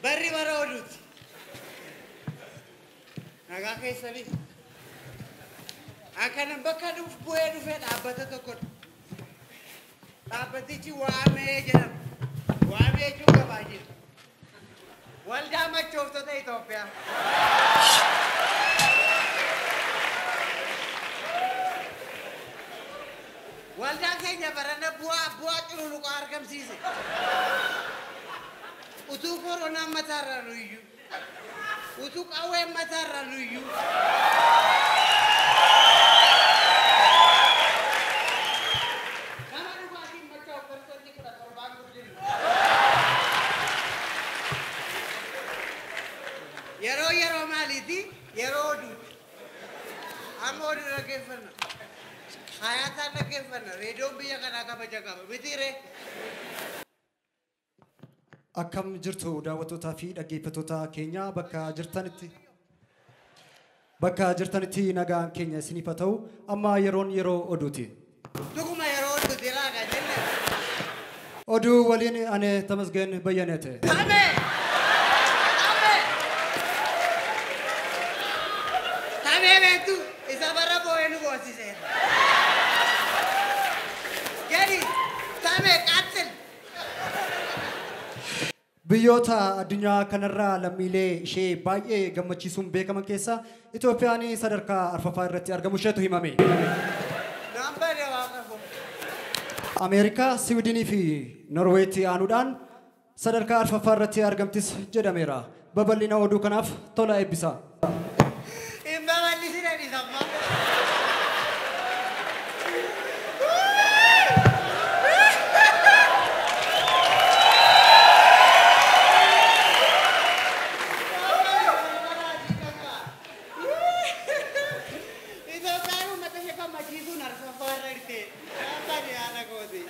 Barri bara oduuti. Nagaa keessanii. Akkanan bakka bu'ee dhufee dhaabbata tokkodha. Dhaabbatichi Waamee jedhama. Waamee jechuun gabaa jira. Waldaa Machooftota Itoophiyaa. Waldaan keenya barana bu'aa cululuqaa argamsiise. Utuu koronaan mataarraa nu iyyuu. Utuu qawween mataarraa nu iyyuu. Nama dhugaatiin machaa'u 17% guddina. Yeroo yeroo maaliiti? Yeroo oduuti. Amma oduu dhaggeeffanna. Hayaataan dhaggeeffanna. Reediyoon biyya kanaa kabaja qaba. Mitiiree? Akkam jirtu daawwattootaa fi dhaggeeffattoota keenya bakka jirtanitti. Bakka jirtanitti nagaan keenya isiniif haa ta'u. Amma yeroon yeroo oduuti. Dhuguma yeroo oduuti laaqa jenne. Oduu waliin ani Tamasgeen Bayyaneete. Tamee! Tamee! Tamee beektu isa bara boo'ee nu boosiseera. Gadi tamee qaxxil. Biyyoota addunyaa kanarraa lammiilee ishee baay'ee gammachiisuun beekaman keessaa Itoophiyaan sadarkaa arfaffaa irratti argamu isheetu himame. Naan bade waaqa koo. Ameerikaa, Siwiidinii fi Norweetti aanuudhaan sadarkaa arfaffaa irratti argamtis jedhameera. Babal'ina oduu kanaaf tola eebbisa. Hin babal'isine dhiisamma. Itoophiyaan uummata ishee gammachiisuun arfaffaa irra jirti. Naan bade haadha kooti.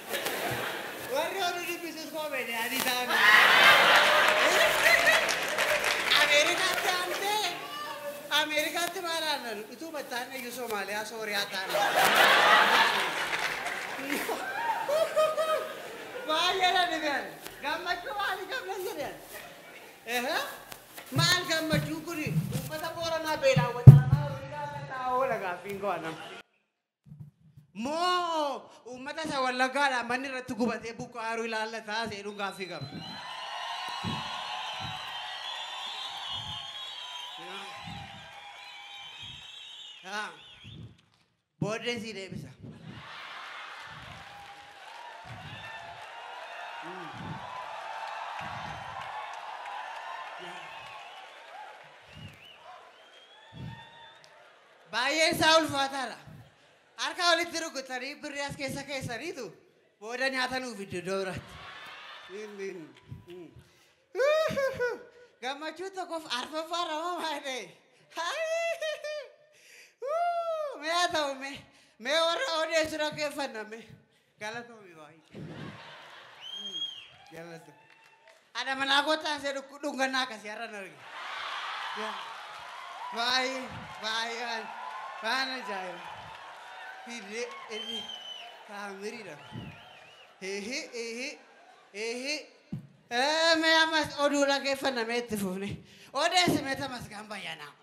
Warri oduu dubbisus koomediyaanii ta'an. Ameerikaatti aantee Ameerikaatti maal aannan utuu mattaan iyyuu Somaaliyaa Sooriyaa ta'an. Baay'ee na dhiban. Gammachuu maalii qabna jedhan. Maal gammachuu kuni uummata Booranaa beelaan wacaamaa horii oola gaaffiin koo anam. Moo uummata isa Wallaggaadhaan manni irratti gubatee buqqaaruu ilaallataa seedhuun gaaffii qaba. Booddee sii deebisa. Baay'een isaa ulfaataadha. Harka walitti rukutanii birrii as keessa keessaniitu booda nyaata nuuf fiddu iddoo biraatti. Gammachuu tokkoof arfaffaa ramamaa ta'e. Mee haa ta'u mee mee warra odeessu dhaggeeffanna mee galatoomi baay'ee. Galatoomi. Haadha manaa koo taansee dhungannaa akkasii har'a arge. Baay'ee baay'ee waan ajaa'iba. Hidde hidde kaamiriidha. Ehe ehe ehe. Mee ammas oduu dhaggeeffanna mee itti fufne. Odeessi mee Tamasgeen Bayyanaa.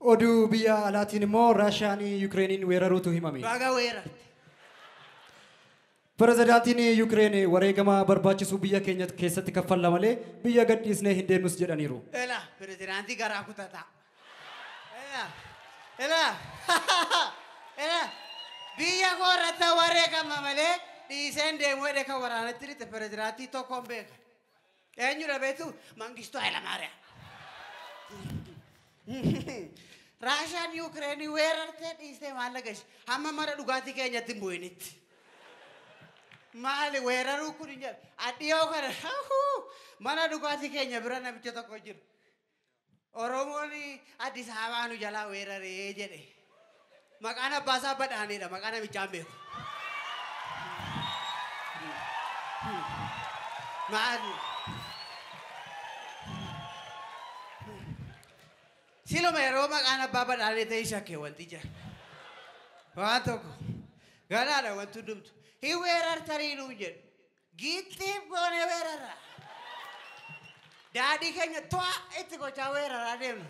Oduu biyya alaatiin immoo Raashiyaan Yukireeniin weeraruutu himame. Baga weerarte. Pirezidaantiin Yukireen wareegama barbaachisu biyya keenya keessatti kaffalla malee biyya gadhiisnee hin deemnus jedhaniiru. Ela pirezidaantii garaa kutataa. Ela ela ela biyya koo irratti wareegama malee dhiiseen deemuu jedhe kan waraanatti dhiite pirezidaantii tokkoon beeka. Eenyudha beektu? Mangistuu Hayilamaariyaam. Raashiyaan Yukireenii weerartee dhiistee maallaqa ishee hamma mana dhugaatii keenyatti hin bu'initti. Maali weeraruu kun hin jedhu. Dhiyoo kana mana dhugaatii keenya bira namicha tokko jira. Oromoon Addis Ababaa nu jalaa weeraree jedhe. Maqaan abbaa isaa Badhaanedha. Maqaa namichaa hin beeku. Maali? Siluma yeroo maqaan abbaa Badhaanee ta'e shakkee wanti jira. Waan tokko Ganaadha wanti hundumtu. Hin weerartanii nuun jedhu. Giixxiif goone weerarra. Daadhii keenya to'a itti gochaa weeraraa deemna.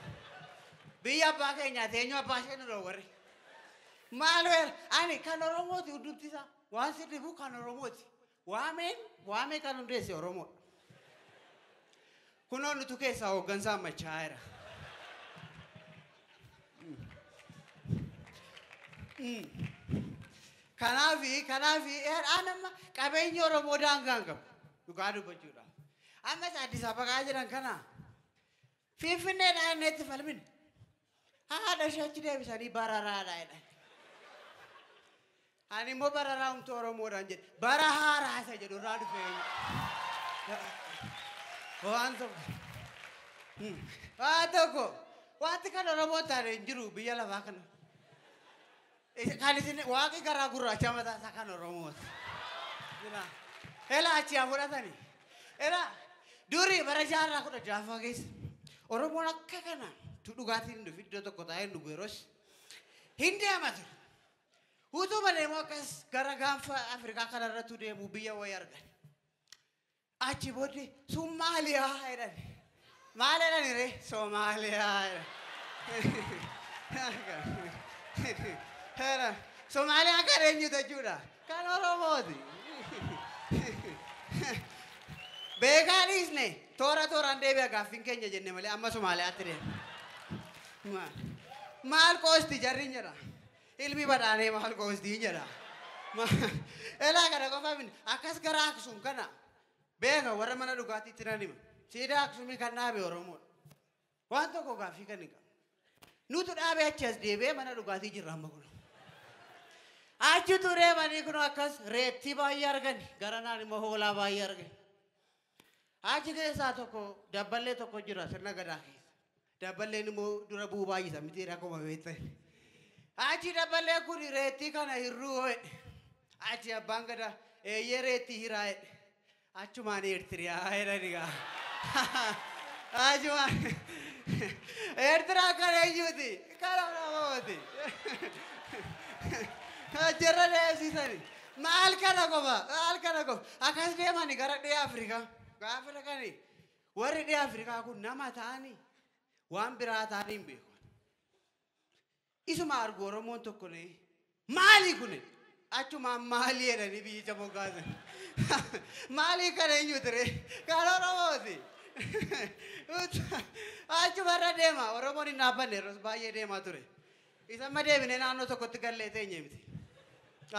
Biyya abbaa keenyaati eenyu abbaa ishee nu dhoowwarre. Maal weera ani kan Oromooti hundumti isaa. Waan si dhibu kan Oromooti. Waameen waamee kan hundeesse Oromoodha. Kunoo nutu keessaa hooggansaa machaa'eera. Kanaafi amma qabeenyi Oromoo daangaa hin qabu. Dhugaa dubbachuudhaaf. Ammas Addis Ababaa jiran kana Finfinneedhaan inni itti falmine. Haadha ishee achi deebisanii bararaadha jedhan. Ani immoo bararaa humtuu Oromoodhaan jedhe. Bara haaraa isa jedhu irraa dhufe. Waan tokko. Waan tokko. Wanti kan Oromoo taane hin jiru biyya lafaa kana. Kan isin waaqi garaa gurraacha mataa isaa kan Oromooti. Elaa achi haa fudhatani. Elaa durii bara jaarraa 16ffaa keessa Oromoon akka kana dhugaatiin hin dhufi iddoo tokko taa'ee hin dhugu yeroos hin deema ture. Utuma deemu akkas gara gaanfa Afrikaa kanarratti deemu biyya wayii argan. Achi booddee Somaaliyaa jedhan. Maal jedhani ree? Somaaliyaa jedhan. Somaaliyaa kan eenyutu jechuudha? Kan Oromooti. Beekaa dhiisne toora tooraan deebi'a gaaffiin keenya jenne malee amma Somaaliyaatti deema. Maal qoosti jarri jedha. Ilmi badhaanee maal qoosti jedha. Elaa kana qofa miti akkas gara Aksum kana beeka warra mana dhugaatiitti nan hima. Siidaa Aksumii kan dhaabe Oromoodha. Waan tokko gaaffii kan hin qabu. Nutu dhaabee achi as deebi'ee mana dhugaatii jirra amma kun. Achi turee manii kun akkas reettii baay'ee argani. Garanaan immoo hoolaa baay'ee argani. Achi keessaa tokko dabballee tokko jira sirna gadaa keessa. Dabballeen immoo dura bu'uu baay'isa miti akkuma beektan. Achi dabballee kun reettii kana hirruu jedhe. Achi abbaan gadaa eeyyee reettii hiraa jedhe. Achumaan Eertiriyaa jedhani gaa. Achumaan Eertiraa kan eenyuti? Kan Oromooti. Jarra deemsisani. Maal kana qofa? Maal kana qofa? Akkas deemani gara dhiya Afrikaa. Gaafa dhaqani warri dhiya Afrikaa kun nama ta'anii waan biraa ta'anii hin beeku. Isuma argu Oromoon tokko ne maali kun? Achumaan maali jedhanii biyyicha moggaasan. Maali kana eenyuti ree? Kan Oromooti. Achumarra deema. Oromoon hin dhaabbanne yeroo baay'ee deemaa ture. Isa amma deebinee naannoo tokkotti gallee teenye miti.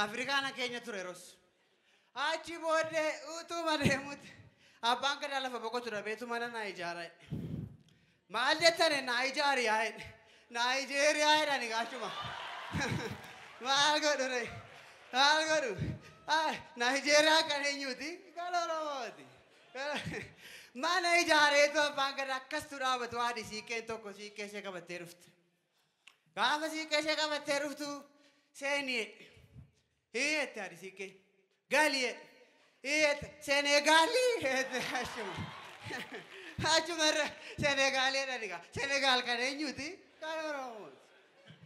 Afrikaan keenya ture yeroos. Achi booddee utuma deemuuti. Abbaan gadaa lafa boqotu dhabeetu mana naa ijaara. Maal jettani Naayijaariyaa jedhe. Naayijeeriyaa jedhani gaachuma. Maal godhu ree? Maal godhu? Naayijeeriyaa kan eenyuti? Kan Oromooti. Mana ijaareetu abbaan gadaa akkastu dhaabatu haadhi siiqqeen tokko siiqqee ishee qabattee dhufte. Gaafa siiqqee ishee qabattee dhuftu seeni jedhe. Hiyyette haadhi siiqqee. Gali jedhe. Hiyyette Senegaalii jette achuma. Achumarra Senegaalii jedhani gaa. Senegaal kan eenyuti? Kan Oromooti.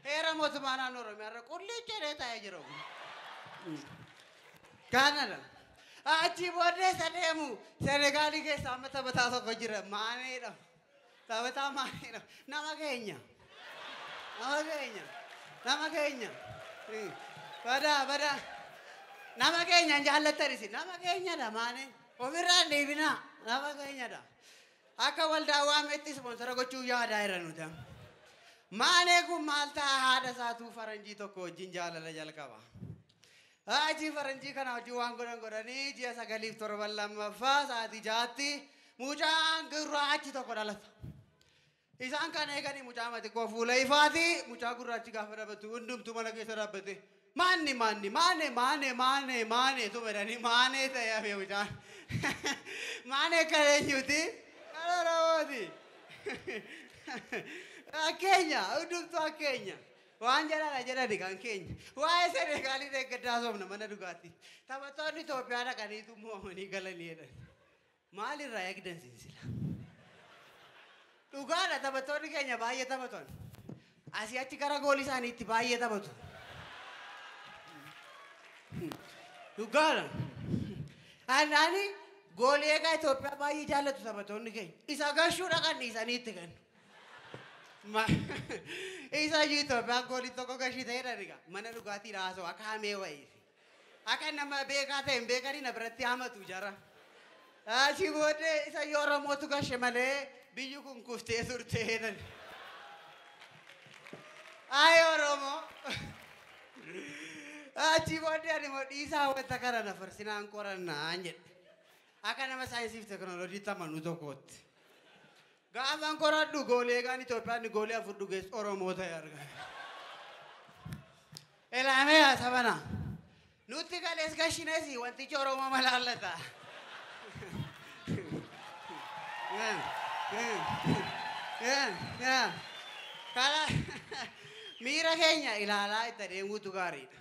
Heera mootummaa naannoo Oromiyaa irra qullicha jedhee taa'ee jira. Kanadha. Achi booddee isa deemu Senegaalii keessa amma taphataa tokko jira. Maaneedha. Taphataa maaneedha. Nama keenya. Nama keenya. Nama keenya. Badaa badaa. Nama keenya hin jaallattan isin. Nama keenyadha maanee. Ofirraa hin deebinaa. Nama keenyadha. Akka waldaa waametti ispoonsara gochuu yaadaa jira nuti. Maanee kun maal ta'a haadha isaatuu faranjii tokko wajjin jaalala jalqaba. Achi faranjii kana hojii waan godhan godhanii ji'a 9 7 lammaffaa sa'aatii 6tti mucaan gurraachi tokko dhalata. Isaan kan eeganii mucaa xiqqoo fuula ifaati mucaa gurraachi gaafa dhaabatu hundumtuu mana keessa dhaabbate. Maanni maanni maane maane maane maane tu jedhanii maanee ta'ee hafe mucaan. Maanee kan eenyuti? Kan Oromooti. Keenya hundumtuu keenya. Waan jedhana jedhani kan keenya. Waa'ee Senegaalii deeggaddaa soomna mana dhugaatii. Taphattoonni Itoophiyaa dhaqaniitu mo'amanii galanii jedhan. Maalirraa eegdan sinsila? Dhugaadha taphattoonni keenya baay'ee taphatan. Asii achi gara goolii isaaniitti baay'ee taphatu. Dhugaadha. Ani goolii eegaa Itoophiyaa baay'ee jaallatu taphattoonni keenya. Isa gashuu dhaqan dhiisanii itti kennu. Isa iyyuu Itoophiyaan goolii tokko gashii ta'edha dhiga. Mana dhugaatii haasa'u akka hamee wayii. Akka nama beekaa ta'e hin beekanii na biratti hamatu jara. Achii booddee isa iyyuu Oromootu gashe malee biyyi kun kuftee turte jedhan. Ay Oromoo. Achii booddee ani immoo dhiisaa wanta kana na farsinaan qorannaan jedhe. Akka nama saayinsii fi teekinooloojiitti amanu tokkootti. Gaafan qoradhu goolii eegaan Itoophiyaan goolii 4 dhugees Oromoo ta'e arga. Ilaamee yaa sabana. Nutti galees gashines wantichi Oromoo malaallata. Kala miira keenya ilaalaa itti adeemuutu gaariidha.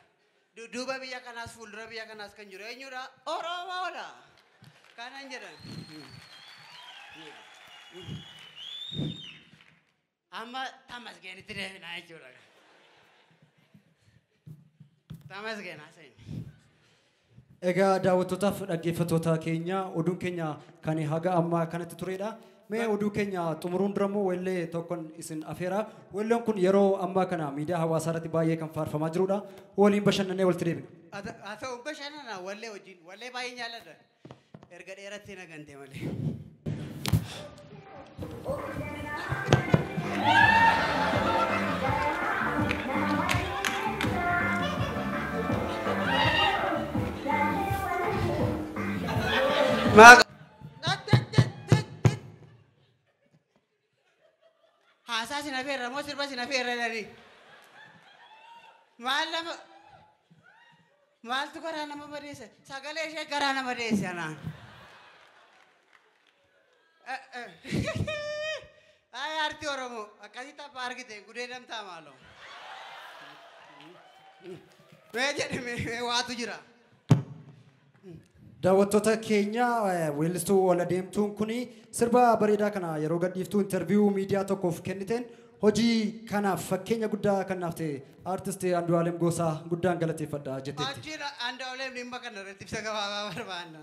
Dudduuba biyya kanaas fuuldura biyya kanaas kan jiru eenyudha? Oromoodha. Kanan jedhan. Amma Tamasgeenitti deebinaa jechuudha. Tamasgeen haasa'in. Egaa daawwattootaaf dhaggeeffattoota keenya oduun keenya kan haga ammaa kanatti turedha. Mee oduu keenya xumuruun dura immoo weellee tokkoon isin afeera. Weelleen kun yeroo ammaa kana miidiyaa hawaasaa irratti baay'ee kan faarfamaa jirudha. Waliin bashannanee walitti deebina. Haa ta'u bashannana wallee wajjin wallee baay'ee jaalladha. Erga dheeratti na gante malee. Haasaa sin afeerra moo sirba sin afeerra jedhanii. Maal nama maaltu garaa nama madeesse sagalee ishee garaa nama deesse anaan. Ay aartii Oromoo akkasitti abbaa argite gudee damtaa maaloo. Mee jedhe mee waatu jira. Daawwattoota keenya weellistuu ol adeemtuun kun sirba bareedaa kana yeroo gadhiiftuu interviyuu miidiyaa tokkoof kenniteen hojii kanaaf fakkeenya guddaa kan naaf ta'e aartist Andu'aalem Gosaa guddaan galateeffadha jetteetti. Achiin Andu'aalem dhimma kana irratti ibsa gabaabaa barbaanna.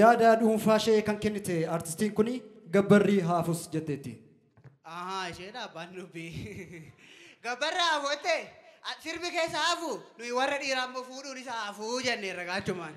Yaada dhuunfaa ishee kan kennite aartistiin kun gabbarri haafus jetteetti. Ahaa isheedha abbaan dubbii. Gabbarri haafu jettee sirbi keessa hafu nuyi warra dhiiraa immoo fuudhuun isa hafuu jenneerra gaachumaan.